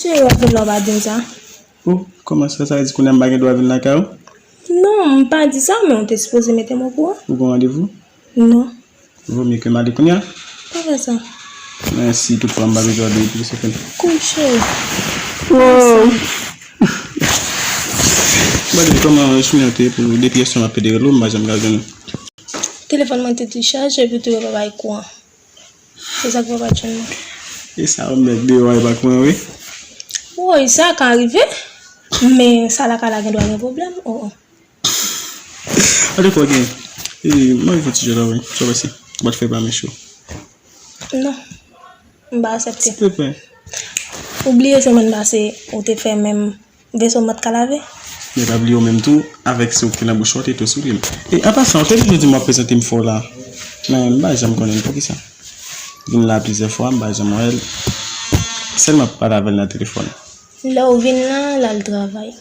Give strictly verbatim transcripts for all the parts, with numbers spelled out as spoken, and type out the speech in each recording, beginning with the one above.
Cheri, w ap vin la, w pa di m sa. Oh, kòman sa, sa vle di kounye a m pa gen dwa vin lakay ou? Non, m pa di sa, men w te sipoze mete m okouran. Ou gen randevou? Non. Vo mye ke m ale kounye a. Pa fè sa. Men si toutfwa m pa bezwen de epi se fini. Kouche. Wow. M pa di kòman jounen an te ye pou depi yè swa m ap pede rele w, m pa janm ka jwenn ou. Telefòn mwen te dechaje epi tou yo pa bay kouran. Se sa k fè w pa t jwenn mwen. E sa, yon nèg deyò a, e pa kouran, wi. Woy, sa ka rive. Men sa lakay la gen dwa gen pwoblèm. Oh, oh. Antouka, gen. E, m anvi fè ti jwèt avè w, wi. Sa w panse? Ou pa t fè pa men cho. Non. M pa aksepte. Silvouplè. Ou bliye semèn pase, ou te fè menm veso m pa t ka lave? Men pa bliye w menm tou, avèk se ou ki nan bouch ou, ou te tou souri m. E, an pasan, ou te toujou di m w ap prezante m fò w la. Men m pa janm konnen l. Poukisa? Vin la plizyè fwa, m pa janm wè l. Sèlman pale avè l nan telefòn. Lè w vin la, l al travay.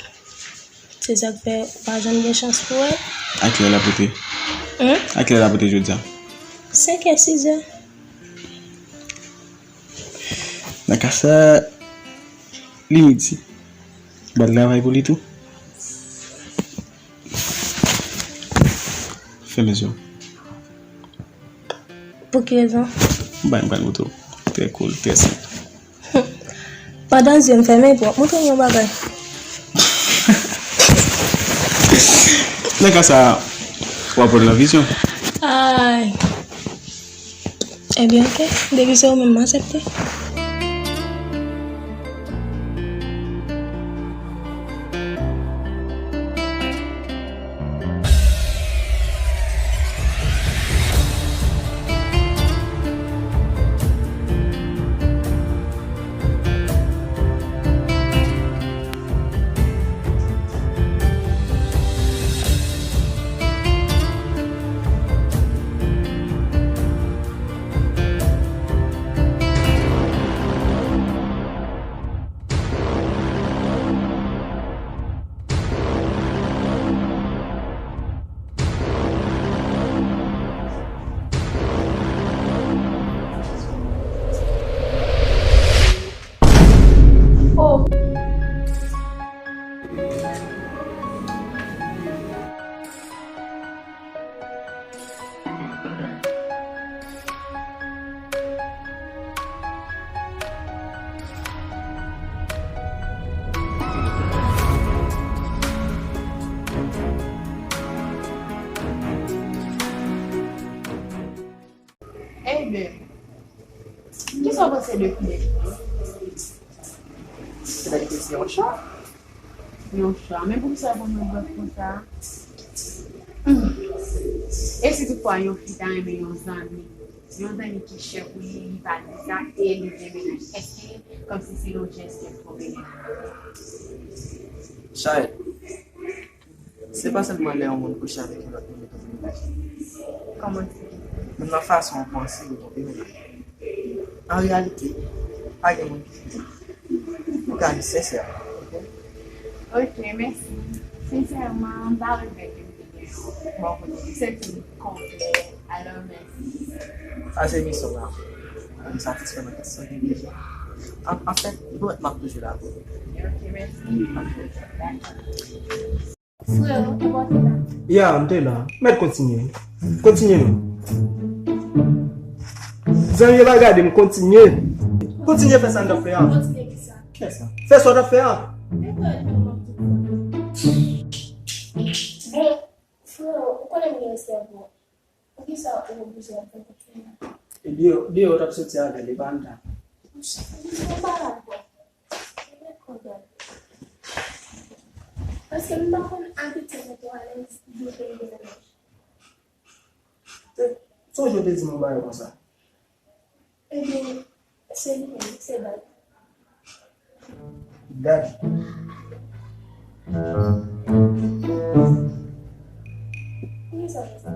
Se sa k fè ou pa janm gen chans pou wè l. A kilè l ap rete? Hmm? A kilè l ap rete jodi a? Senkè, sizè. Nan ka sa, li midi. Ou pral travay pou li tou? Fèmen zye w. Pou ki rezon? Bay m pral moto. Trè cool, trè senp. Pandan zye m fèmen, pou w ap montre m yon bagay. Nan ka sa, w ap pran nan vizyon. Ay. Ebyen, oke. Depi se ou menm, m aksepte. Oh. Hey babe, kisa w panse de koulè? Petèt ke se yon chwa. Yon chwa. Men poukisa w konn mwen bòt konsa? Hmm. E si toutfwa yon fi ta renmen yon zanmi, yon zanmi ki chè pou li, li pa di sa, e li gen mennaj? Èske kòmsi se yon jès ke l twò byen? Chayèt. Se pa sèlman lè yon moun kouche avèk yon lòt moun li twonpe mennaj li. Kòman eksplike? Menm nan fason w panse li twonpe mennaj li. An reyalite, pa gen moun ki fou. Fouka li sensè, oke? Oke, mèsi. Sensèman, m pa regrèt ke m te gen yon bò kote m. M santi m konplè. Alò, mèsi. Sa se misyon m la. Pou m satisfè nan tout sa m bezwen. An, anfèt, pou m ap toujou la pou ou. Oke, mèsi. Dakò. Frè, ou te bò te la? Ya, m te la. Mèt kontinye. Kontinye non. Zanmi yo pa gade m, kontinye. Kontinye fè sa n t ap fè a. Kontinye ki sa? Fè sa. Fè sa w t ap fè a. Men frè, ou pa di m ap di. Bon, frè, ou konnen m gen respè pou ou. Poukisa ou oblije ap fè kòk fè a? E deyò, deyò w t ap soti avè l, e pa anndan. Mwen pa dakò. Mwen kontan. Paske m pa konn abitye mete w alèz depi m gen mennaj. Te, sonje w te di m yon bagay konsa. Ebyen, se li menm, se Dad. Dad. Poukisa w fè sa?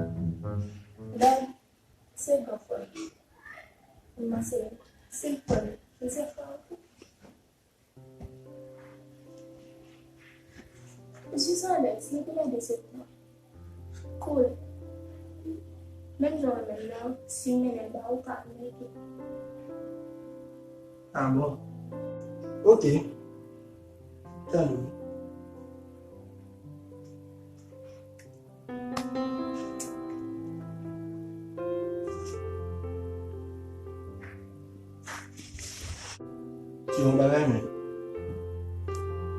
Dad, se gran frè m. M panse se frè m, li se frè w tou. Jis alèz, nou toulède se frè. Cool. Menm jan w renmen m nan, si m mennen l ba ou, ou ka anmède. Ah bon? Oke. Tande wi. Di yon bagay, men.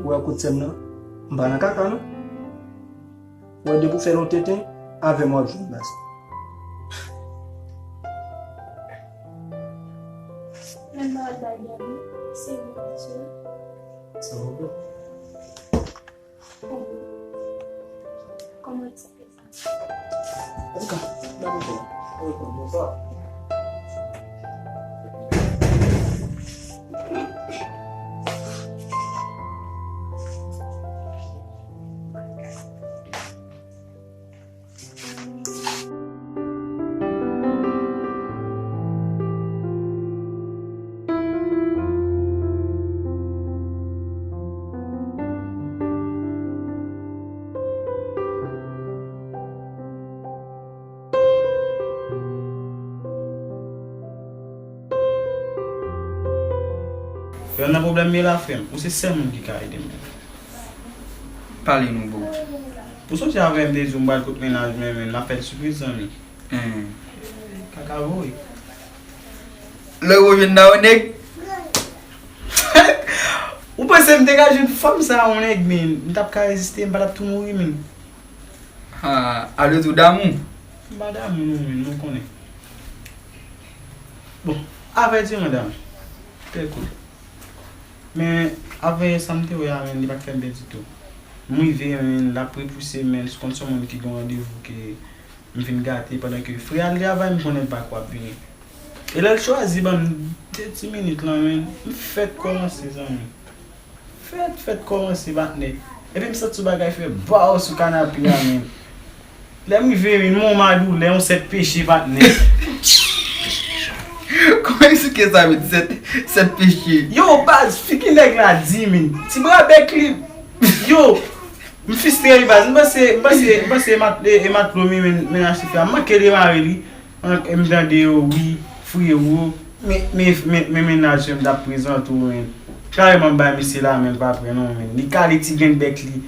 Ou wè kout sè m nan? M pa nan kaka, non. Ou wè depi w fè yon tenten, avè m w ap jwenn baz. Men m pa wè bagay la, non. Se vre, se vre. Sa va bro? Kòman sa fè sa? An tou ka, n ap fè. Wi, bonswa. Yo nan pwoblèm, men la frè m, ou se sèl moun ki ka ede m. Pale nou, bro. Ou sonje avè m te di w m pral kot mennaj mwen, men m ap fè l sipriz, zanmi. Hen. Kaka voye. Lè w jwenn nan yon nèg. Ou panse m te ka jwenn fanm sa yon nèg, men m t ap ka reziste, m pa t ap tou mouri, men. Ha, alò tou damou. M pa damou non, men nou konnen. Bon, avè di madam. Trè kout. Men, avè sa m te wè a, men, li pa t fè m byen ditou. M rive, men, l ap repouse, men, konn se yon moun ki gen yon randevou ke m vin gate pandan ke frè al travay, m konnen l pa ko ap vini. E lè l chwazi ban m de ti minit lan, men, m fèk kòmanse, zanmi. Fèt, fèt kòmanse, patnè. Epi m santi yon bagay fè baw sou kanape a, men. Lè m rive, men, m wè yon madoulè, yon sèt peche, patnè. Kòman eksplike sa, men, sèt, sèt peche? Yo, baz, figi nèg la di, men. Ti bra bèk li. Yo, m fistre wi, baz. M panse, m panse, m panse mat-, e, e matlo, men, men, mennaj ti fi a. M manke demare li. An, e m tande yo, wi, frewo. Men, men, men, men mennaj m t ap prezante w, men. Kareman m bay misye la, men l pa pran non, men. Li kale ti grenn bèk li.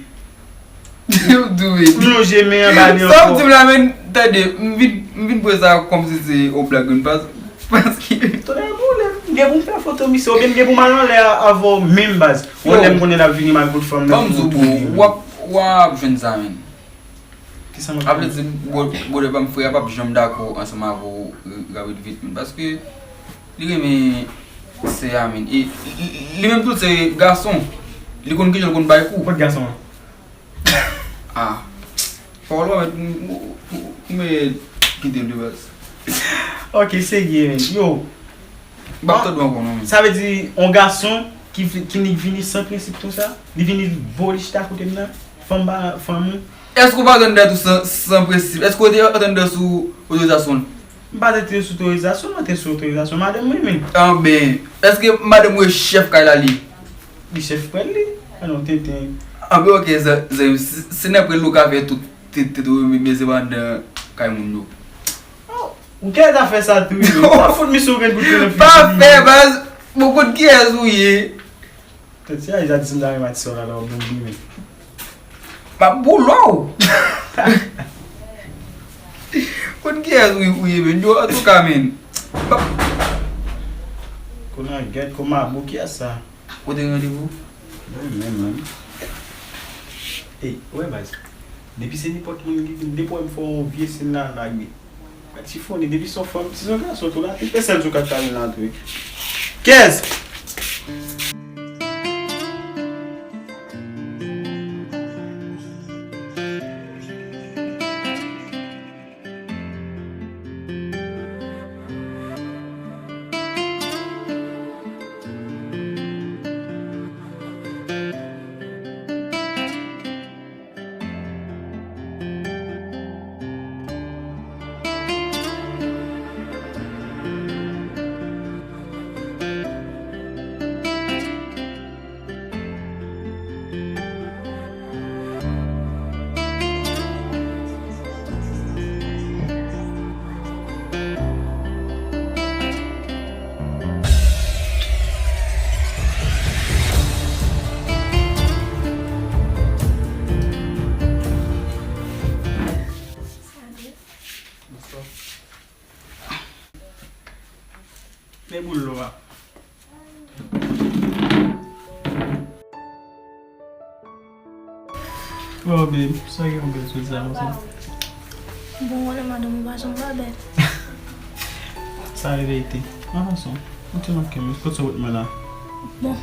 Yo dwe. M lonje men anba li ankò. Sa w di m la, men, tande, m vin, m vin pran sa kòmsi se yon blag, men pas-, paske. Tonnè boule, m gen pou m fè foto misye, oubyen m gen pou m al anlè a, avè w menm baz. Yo. Yon lè m konnen l ap vini m al kot fanm nan. Ban m di w, bro, w ap, w ap jwenn sa, men. Kisa m ap jwenn? Apre di, bro-, brother pa m, frè a p ap janm dakò ansanm avè w, e, rapid vit, men. Paske li renmen sè a, men. E li, li, li menm tou se gason. Li konn kijan l konn bay kou. Kot gason an? Ah. Pawòl ou mèt, ou, ou, ou mèt kite l de baz. Ok, serye, men. Yo. M p ap tande w ankò non, men. Sa vle di, yon gason ki vi-, ki nik vini san prensip konsa, li vini bo li chita kote m nan, fanm pa, fanm ou. Èske w pa tande tou san, san prensip? Èske w te tande sou otorizasyon l? M pa te sou otorizasyon, mwen te sou otorizasyon madanm mwen, men. Anben, èske madanm ou e chèf kay la li? Li chèf frè l li. An non, tenten. Anben, ok, zan-, zanmi, se, se nan prèl ou ka fè tout tete ou, men, men se pa anndan kay moun yo. Oh, ou kè ta fè sa tou, wi. Sa fout misye ou gen pou te nan. Pa fè, baz, bon, kot kiyès ou ye? Tèt se a, li ta di m ta renmen ati sòl la, la, w ap bon li, men. M ap boulo w. Kot kiyès ou, ou ye, men? Yo, antouka, men. Pa- Konan gèt kòman abou kiyès sa? Kote randevou? Mwen menm, menm. Ey, ou wè baz. Depi se nenpòt moun ki vin, depi w wè m fè yon vye sèn la, lage. Gad chifonnen, depi se yon fanm, si se yon gason tou la, se sèl sou kat la vin la tou wi. Kèz! Men boul lò a. Oh, babe, sa gen yon bèl soti sa konsa? Bon, wè, madanm ou pa janm pa bèl. Sa e verite. An fason, ou te manke m, kot sa w met mwen la? Bon,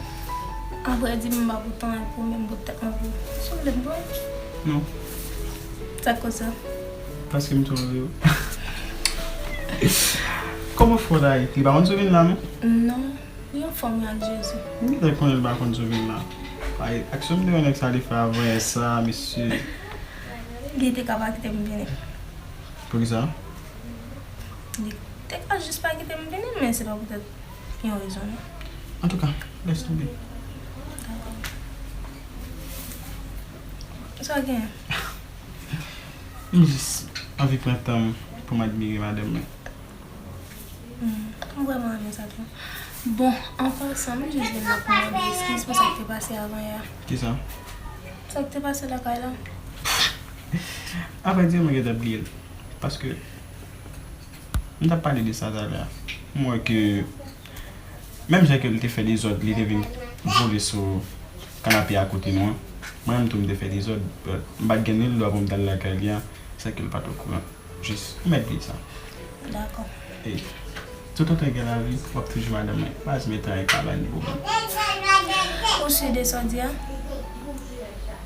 apre di m pa pou tan pou menm pou tèt mwen pou. Sou lè m pran. Non. Sa k koz sa? Paske m twò vle w. Kòman fò la ye? Li pa konn sou vin la, men? Non. Li anfòm, wi, ak Jezi. M te konnen li pa konn sou vin la. Ay, aksyon m te wè nèg sa li fè avan yè sa, mesye. Li te ka pa kite m vini. Poukisa? Li te ka jis pa kite m vini, men se pa poutèt yon rezon, non. Antouka, lès tonbe. Dakò. Sa w genyen? M jis anvi pran tan m pou m admire madanm mwen. Hmm, m vrèman renmen sa tou. Bon, an pasan, m jis vin la pou mande eskiz pou sa k te pase avan yè a. Kisa? Sa k te pase lakay la. Avrèdi, mwen gentan bliye l. Paske m t ap pale de sa talè a. M wè ke menm jan ke l te fè dezòd, li te vin vole sou kanape a kote nou an. Mwen menm tou, m te fè dezòd. M pa t gen ni dwa pou m t al lakay li a, san ke l pa t okouran. Jis, ou mèt bliye sa. Dakò. E, toutotan gen lavi, w ap toujou madanm mwen. Baz, men tan e ka ba ni pwoblèm. Ou si de sa w di a?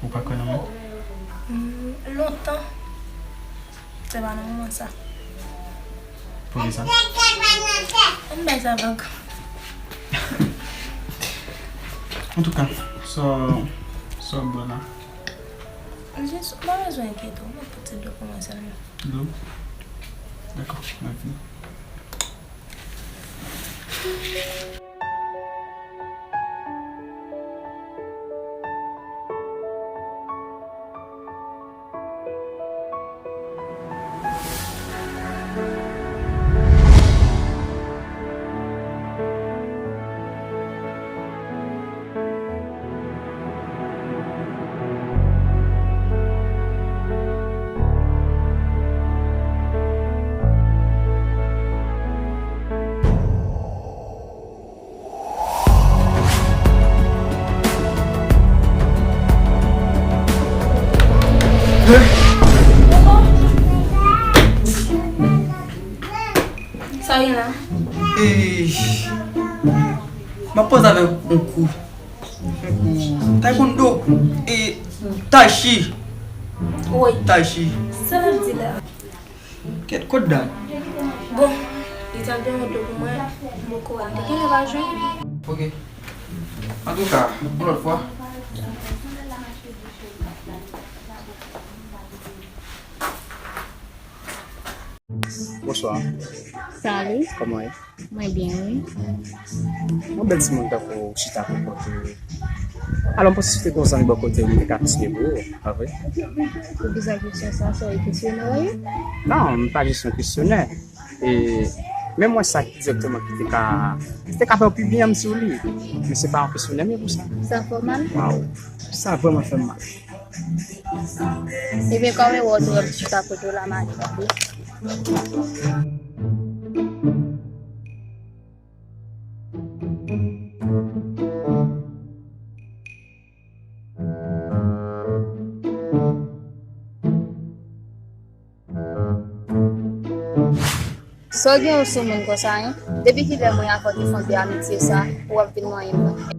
Ou pa kwè nan mwen? Hmm, lontan. Se pa nan moman sa. Poukisa? Ann bay sa vag. Antouka, sa, sa w ap bwè la? Jis, ou pa bezwen enkyete w, mwen pote dlo pou mwen sèlman. Dlo? Dakò, m ap vini. Sa w gen la? E, m ap poze avèk yon kou. Yon kou taekwondo. E, tai chi. Wi. Tai chi. Sa l ap di la? Kèt, kot dam? Bon, li t ap demann dlo pou mwen, m poko wè l. Li genlè pa jwenn. Ok. Antouka, yon lòt fwa. Bonswa. Salut. Kòman w ye? Mwen byen, wi. Yon bèl timoun tankou w chita pou kont ou. Alò, m panse si w te gen yon zanmi bò kote w, li te ka kontinye pou ou, pa vre? Poukisa kesyon sa, sa w kesyone w ye? Non, m pa jis yon kesyonè. E, men mwen sa ki dirèkteman ki te ka, ki te ka fè w pi byen, m di w li. Men se pa yon kesyonè m ye pou sa. Sa fè w mal? Waw, sa vrèman fè m mal. Ebyen, kòm e wè w tou ap chita kote w la, m ale tande. Sa w gen yon sou moun konsa, en? Depi kilè mwen avè w te fè yon de amitye sa, ou ap vin manyen mwen?